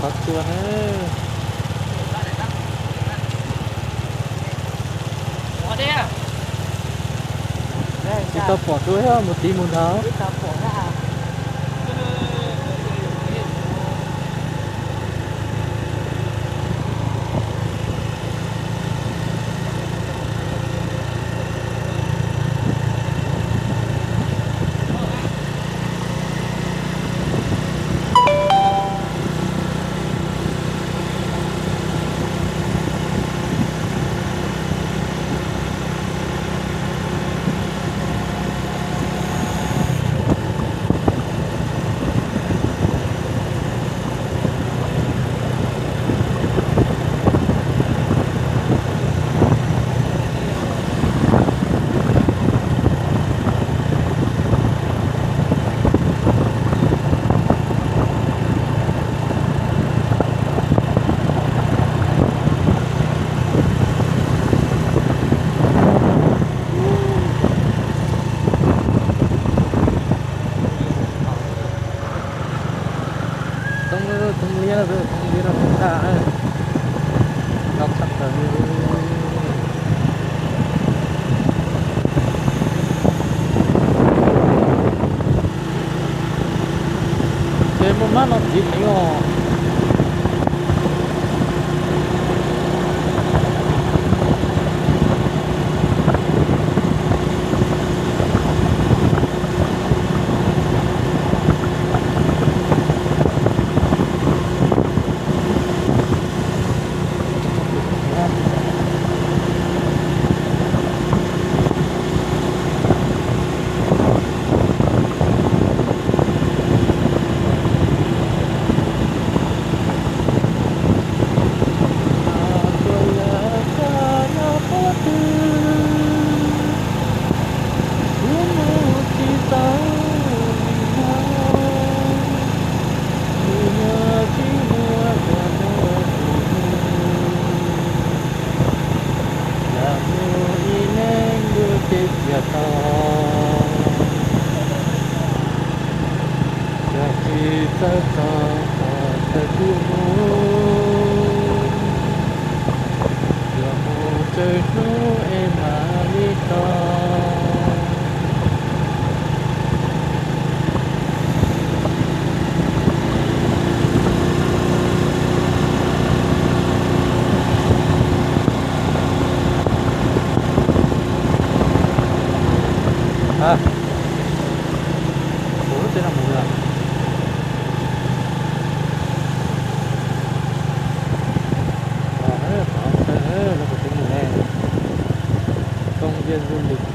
Qhov tsua na. Tsis tau pom dua, mus tiv mus ntawd. Toob, toob liab, toob liab no toob daj, no tshaj plaws li. Ces muaj mab no tiv heev os. Kuv mus tsis tau li no, tsis muaj, tsis muaj cov muaj tus hlub. Yam mus ib leeg lub cev txias to, yog tsis txawj txog txog txawj kuj mus, yuav mus tsawg hnub es mam li tau. Kuv lub tsev no mus lawm. Qhov ntawd lawv kuj twb mus ne, công viên du lịch